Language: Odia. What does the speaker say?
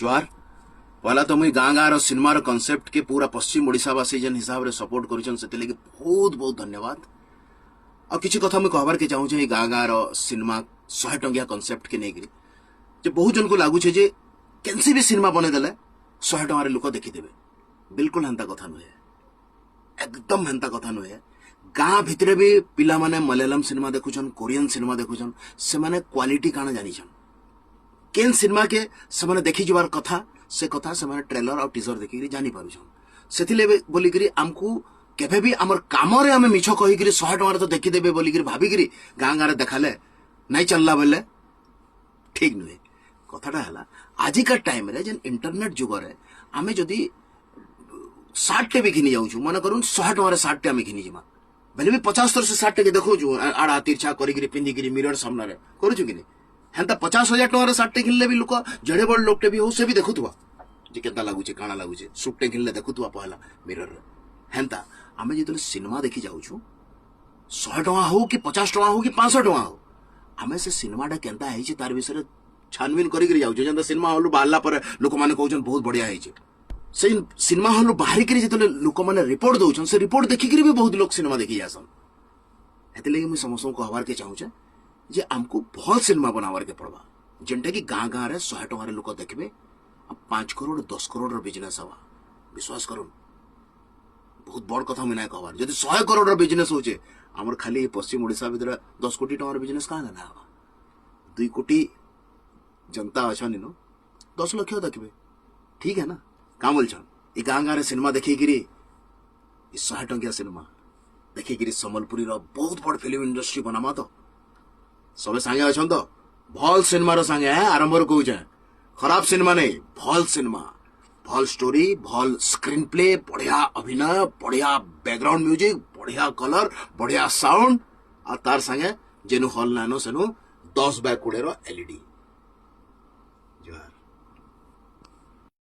ଜୁହାର। ପହଲା ତ ମୁଇଁ ଗାଁ ଗାଁର ସିନେମାର କନସେପ୍ଟ କେ ପୁରା ପଶ୍ଚିମ ଓଡ଼ିଶାବାସୀ ଯେନ୍ ହିସାବରେ ସପୋର୍ଟ କରୁଛନ୍, ସେଥିଲାଗି ବହୁତ ବହୁତ ଧନ୍ୟବାଦ। ଆଉ କିଛି କଥା ମୁଇଁ କହିବାରକେ ଚାହୁଁଛେ ଏଇ ଗାଁ ଗାଁର ସିନେମା 100 ଟଙ୍କିଆ କନସେପ୍ଟ କେ ନେଇକିରି, ଯେ ବହୁତ ଜଣକୁ ଲାଗୁଛେ ଯେ କେନ୍ସି ବି ସିନେମା ବନେଇଦେଲେ 100 ଟଙ୍କାରେ ଲୋକ ଦେଖିଦେବେ। ବିଲକୁଲ ହେନ୍ତା କଥା ନୁହେଁ, ଏକଦମ ହେନ୍ତା କଥା ନୁହେଁ। ଗାଁ ଭିତରେ ବି ପିଲାମାନେ ମଲୟାଲମ ସିନେମା ଦେଖୁଛନ୍, କୋରିଆନ ସିନେମା ଦେଖୁଛନ୍। ସେମାନେ କ୍ୱାଲିଟି କାଣା ଜାନିଛନ୍, କେନ୍ ସିନେମାକେ ସେମାନେ ଦେଖି ଯିବାର କଥା, ସେ କଥା ସେମାନେ ଟ୍ରେଲର ଆଉ ଟିଜର ଦେଖିକିରି ଜାଣି ପାରୁଛନ୍। ସେଥିଲାଗି ବୋଲିକିରି ଆମକୁ କେବେ ବି ଆମର କାମରେ ଆମେ ମିଛ କହିକିରି 100 ଟଙ୍କାରେ ତ ଦେଖିଦେବେ ବୋଲିକିରି ଭାବିକିରି ଗାଁ ଗାଁରେ ଦେଖାଲେ ନାଇଁ ଚାଲିଲା ବେଲେ ଠିକ ନୁହେଁ। କଥାଟା ହେଲା, ଆଜିକା ଟାଇମରେ ଯେନ୍ ଇଣ୍ଟରନେଟ ଯୁଗରେ ଆମେ ଯଦି ସାର୍ଟଟେ ବି ଘିନି ଯାଉଛୁ, ମନେ କରୁନ୍ 100 ଟଙ୍କାରେ ସାର୍ଟଟେ ଆମେ ଘିନି ଯିମା ବେଲେ ବି 50 ଥର ସେ ସାର୍ଟଟେ ଦେଖଉଛୁ, ଆଡା ତିର୍ଛା କରିକିରି ପିନ୍ଧିକିରି ମିରର ସାମ୍ନାରେ କରୁଛୁ କି ନି? ହେନ୍ତା 50,000 ଟଙ୍କାର ସାର୍ଟଟେ ଘିନିଲେ ବି ଲୋକ ଯେଡ଼େ ବଡ଼ ଲୋକଟେ ବି ହଉ, ସେ ବି ଦେଖୁଥିବା ଯେ କେନ୍ତା ଲାଗୁଛେ, କାଣା ଲାଗୁଛେ। ସୁଟଟେ ଘିନିଲେ ଦେଖୁଥିବା ପହଲା ମିରରରେ। ହେନ୍ତା ଆମେ ଯେତେବେଳେ ସିନେମା ଦେଖି ଯାଉଛୁ, 100 ଟଙ୍କା ହଉ କି 50 ଟଙ୍କା ହଉ କି 500 ଟଙ୍କା ହଉ, ଆମେ ସେ ସିନେମାଟା କେନ୍ତା ହେଇଛି ତାର ବିଷୟରେ ଛାନବିନ କରିକିରି ଯାଉଛୁ। ଯେନ୍ତା ସିନେମା ହଲରୁ ବାହାରିଲା ପରେ ଲୋକମାନେ କହୁଛନ୍ ବହୁତ ବଢିଆ ହେଇଛି, ସେଇ ସିନେମା ହଲରୁ ବାହାରିକିରି ଯେତେବେଳେ ଲୋକମାନେ ରିପୋର୍ଟ ଦଉଛନ୍, ସେ ରିପୋର୍ଟ ଦେଖିକିରି ବି ବହୁତ ଲୋକ ସିନେମା ଦେଖି ଯାସନ୍। ହେଥିଲାଗି ମୁଇଁ ସମସ୍ତଙ୍କୁ କହିବାରକେ ଚାହୁଁଛେ ଯେ ଆମକୁ ଭଲ ସିନେମା ବନାବାରକେ ପଡବା, ଯେନ୍ଟା କି ଗାଁ ଗାଁରେ 100 ଟଙ୍କାରେ ଲୋକ ଦେଖିବେ ଆଉ 5 କରୋଡ଼ 10 କରୋଡ଼ର ବିଜନେସ୍ ହବା। ବିଶ୍ୱାସ କରୁନ୍, ବହୁତ ବଡ କଥା ମୁଇଁ ନାଇଁ କହବାର। ଯଦି 100 କରୋଡ଼ର ବିଜନେସ୍ ହଉଛେ ଆମର ଖାଲି ପଶ୍ଚିମ ଓଡ଼ିଶା ଭିତରେ, 10 କୋଟି ଟଙ୍କାର ବିଜନେସ୍ କାଁ ନା ହବା? 2 କୋଟି ଜନତା ଅଛନ୍ ଇନୁ, 10 ଲକ୍ଷ ଦେଖିବେ, ଠିକ ହେ ନା? କାଁ ବୋଲଛନ୍? ଏ ଗାଁ ଗାଁରେ ସିନେମା ଦେଖେଇକିରି, ଏ 100 ଟଙ୍କିଆ ସିନେମା ଦେଖିକିରି ସମ୍ବଲପୁରୀର ବହୁତ ବଡ ଫିଲ୍ମ ଇଣ୍ଡଷ୍ଟ୍ରି ବନାମା ତ? ସବେ ସାଙ୍ଗେ ଅଛନ୍ ତ ଭଲ ସିନେମାର ସାଙ୍ଗେ? ଆରମ୍ଭରୁ କହୁଛେ, ଖରାପ ସିନେମା ନେଇ, ଭଲ ସିନେମା, ଭଲ ଷ୍ଟୋରି, ଭଲ ସ୍କ୍ରିନ୍ ପ୍ଲେ, ବଢିଆ ଅଭିନୟ, ବଢିଆ ବ୍ୟାକଗ୍ରାଉଣ୍ଡ ମ୍ୟୁଜିକ, ବଢିଆ କଲର, ବଢିଆ ସାଉଣ୍ଡ, ଆଉ ତାର ସାଙ୍ଗେ ଯେନୁ ହଲ୍ ନାଇନ ସେନୁ 10 ବାଇ 20ର ଏଲଇଡି। ଜୁହାର।